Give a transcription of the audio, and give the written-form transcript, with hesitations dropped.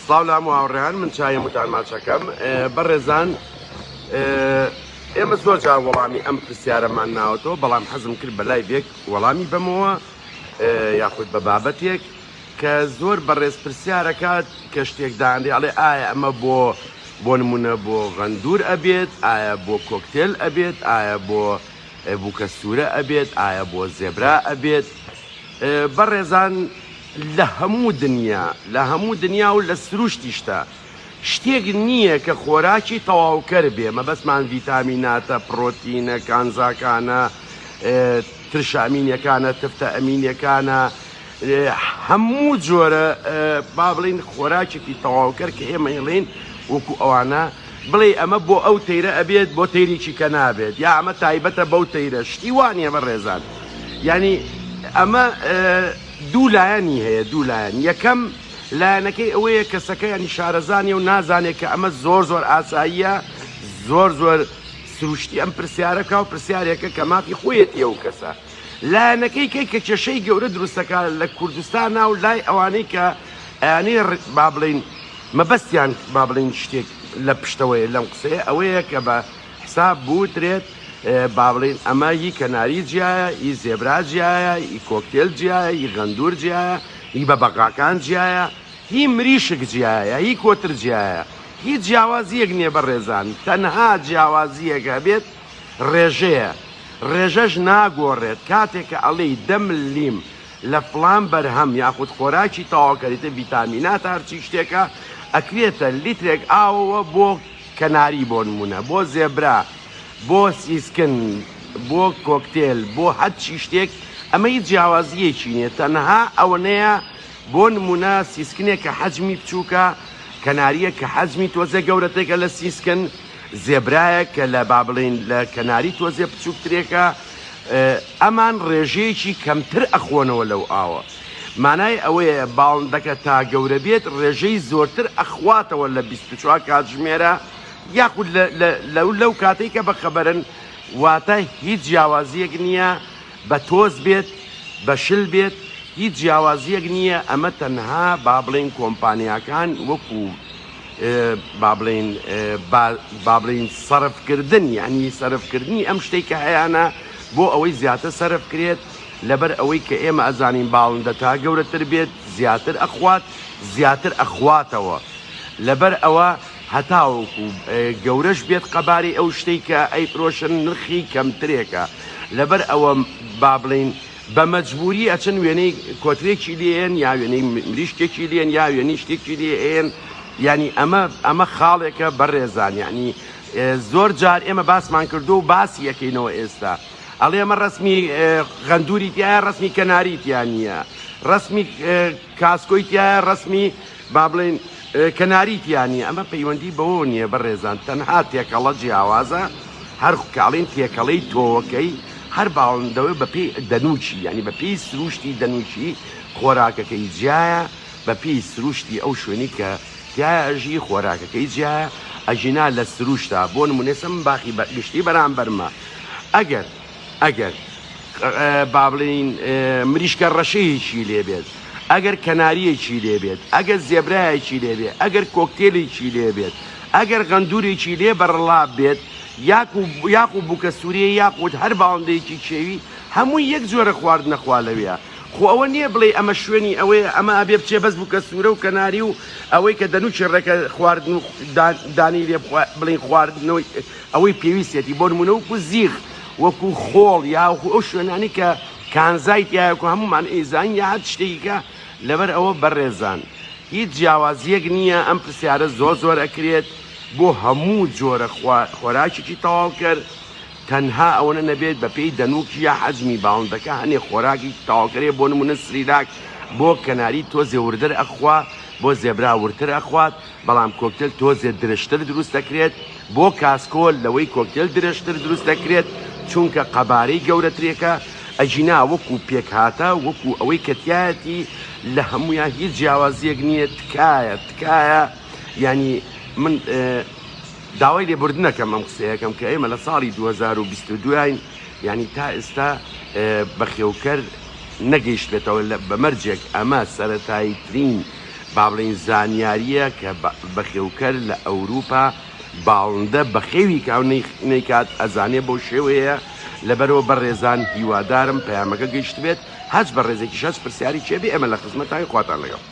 سڵاو لە هەموو هاوڕێیان من چای هەمووتان ماچەکەم بەڕێزان ئێمە زۆر جار وەڵامی ئەم پرسیارەمان ناوەتەوە بەڵام حەزم کرد بە لایڤێک وەڵامی بەمەوە یاخود بە بابەتێک کە زۆر بەڕێز پرسیارەکات کە شتێک دانرێ ئەڵێ ئایا ئەمە بۆ بۆ نمونە بۆ غەندور ئەبێت ئایا بۆ کۆکتێل ئەبێت ئایا بۆ بووکە سوورە ئەبێت ئایا بۆ زێبرا ئەبێت بەڕێزان لە هەموو دنیا لە هەموو دنیا و لە سروشتیشتا شتێک نییە کە خۆراکی تەواوکەر بێ مەبەستمان ڤیتامیناتە پڕۆتینە کانزاکانە ترشە ئەمینیەکانە تفتە ئەمینیەکانە هەموو جۆرە با بڵین خۆراکێکی تەواوکەر کە ئێمە ئەیڵێین وەکو ئەوانە بڵێ ئەمە بۆ ئەو تەیرە ئەبێت بۆ تەیرێکی کە نابێت یا ئەمە تایبەتە بەو تەیرە شتی وا نییە بەڕێزان یعنی ئەمە دوو لایەنی هەیە دوو لایەن یەکەم لایەنەکەی ئەوەیە کەسەکە ینی شارەزانە و نازانێت کە ئەمە زۆر زۆر ئاساییە زۆر زۆر سروشتی ئەم پرسیارەکە و پرسیارێکە کە مافی خۆیەتی ئەو کەسە لایەنەکەی کەی کە کێشەی گەورە دروستەکە لە کوردستانە و لای ئەوانەی کە ئەیانی با بڵین مەبەستیان با بڵێین شتێک لە پشتەوەیە لەم قسەیە ئەوەیە کە بە حساب بوترێت با بڵێین ئەمە هی کەناری جیایە هی زێبرا جیایە هی کۆکتێل جیایە هی غەندور جیایە هی بەبەغاکان جیایە هی مریشک جیایە هی کۆتر جیایە هیچ جیاوازیەک نییە بەڕێزان تەنها جیاوازیەک هەبێت ڕێژەیە ڕێژەش ناگۆڕێت کاتێک کە ئەڵێی دە ملیم لە فڵان بەرهەم یاخود خۆراکی تەواوکەریتە ڤیتامینات هەرچی شتێکە ئەکرێتە لیترێک ئاوەوە بۆ کەناری بۆ نمونە بۆ زێبرا بۆ سیسکن بۆ کۆکتێل بۆ هەرچی شتێک ئەمە هیچ جیاوازیەکی نیە تەنها ئەوەنەیە بۆ نمونە سیسکنێک کە حەجمی بچووکە کەناریە کە حەجمی تۆزێ گەورەتێکە لە سیسکن زێبرایەک کە لە با بڵێین لە کەناری تۆزێ بچووکترێکە ئەمان ڕێژەیەکی کەمتر ئەخۆنەوە لەو ئاوە مانای ئەوەیە باڵندەکە تا گەورە بێت ڕێژەی زۆرتر ئەخواتەوە لە 24 کاتژمێرە یاخود لەو لەو کاتەی کە بەخەبەرن واتە هیچ جیاوازیەک نییە بە تۆز بێت بە شل بێت هیچ جیاوازیەک نییە ئەمە تەنها با بڵێین کۆمپانیاکان وەکو با بڵێین با بڵێین سەرفکردن یعنی سەرفکردنی ئەم شتێک کە هەیانە بۆ ئەوەی زیاتر سەرف کرێت لەبەر ئەوەی کە ئێمە ئەزانین باڵندە تا گەورەتر بێت زیاتر ئەخوات زیاتر ئەخواتەوە لەبەر ئەوە هەتاوەکو گەورەش بێت قەبارەی ئەو شتەی کە ئەیفرۆشن نرخی کەمترێکە لەبەر ئەوە با بڵێین بە مەجبوری ئەچن وێنەی کۆترێکی لێن یا وێنەی مریشکێکی لێن یا وێنەی شتێکی لێن یعنی ئەمە ئەمە خاڵێکە بەڕێزان یعنی زۆر جار ئێمە باسمان کردو و باسی یەکەینەوە ئێستا ئەڵێ ئەمە ڕسمی غەندوری تایە ڕسمی کەناری تیا نییە ڕسمی کاسکۆی تایە ڕسمی با بڵێین کەناری تیا نییە ئەمە پەیوەندی بەوە نییە بەڕێزان تەنها تێکەڵە جیاوازە هەر کاڵین تێکەڵەی تۆوەکەی هەر باڵندەوە بەپێی دەنوکی یعنی بەپێی سروشتی دەنوکی خۆراکەکەی جیایە بەپێی سروشتی ئەو شوێنی کە تیایا ئەژی خۆراکەکەی جیایە ئەگینا لە سروشتا بۆ نمونە ئێستا من باخی گشتی بەرامبەرمە ئەگەر ئەگەر با بڵێین مریشکە ڕەشەیەکی لێ بێت، ئەگەر کەنارییەکی لێ بێت، ئەگەر زێبرایەکی لێ بێت، ئەگەر کۆکتێلێکی لێ بێت، ئەگەر غەندوورێکی لێ بەڕەڵا بێت، یاخو بووکە سوورێ یاخود هەر باڵندەیەکی کێوی، هەمووی یەک جۆرە خواردنە خوا لەوێ. خۆ ئەوە نییە بڵێی ئەمە شوێنی ئەوەیە، ئەمە ئەبێ بچێ بەس بووکە سوورە و کەناری و ئەوەی کە دەنووکی ڕێکە خواردن و دانی لێ بڵێین خواردنەوەی ئەوەی پێویستیەتی بۆ نموونە وەکوو زیخ، وەکو خۆڵ یاخو ئەو شوێنانەی کە کانزای تیایە وەکو هەموومان ئەیزانین یا هەر شتێکی کە لەبەر ئەوە بەڕێزان هیچ جیاوازیەک نییە ئەم پرسیارە زۆر زۆر ئەکرێت بۆ هەموو جۆرە خۆراکێکی تەواوکەر تەنها ئەوەنە نەبێت بەپێی دەنوکی یا حەجمی باڵندەکە هەنێ خۆراکی تەواوکەرێ بۆ نمونە سریلاک بۆ کەناری تۆزێ وردر ئەخوا بۆ زێبرا وردتر ئەخوات بەڵام کۆکتێل تۆزێ درشتر دروست دەکرێت، بۆ کاسکۆ لەوەی کۆکتێل درێژتر دروست دەکرێت، چونکە قەبارەی گەورەترێکە، ئەگینا وەکو پێکهاتە وەکو ئەوەی کە تیایەتی لە هەموویان هیچ جیاوازیەک نییە، تکایە تکایە یانی من داوای لێبوردن ئەکەم ئەم قسەیەکەم کە ئێمە لە ساڵی 2022 ین یانی تا ئێستا بەخێوکەر نەگەیشتبێتەوە بە مەرجێک ئەمە سەرەتاییترین. با بڵێین زانیارییە کە بەخێوکەر لە ئەوروپا باڵندە بەخێوی کا و نەیکات ئەزانێ بەو شێوەیەیە لەبەرئەوە بەڕێزان هیوادارم پەیامەکە گەیشتبێت هەچ بەڕێزێکیش هەچ پرسیاری چێبێ ئێمە لە خزمەتتاین خواتان لەگەڵ.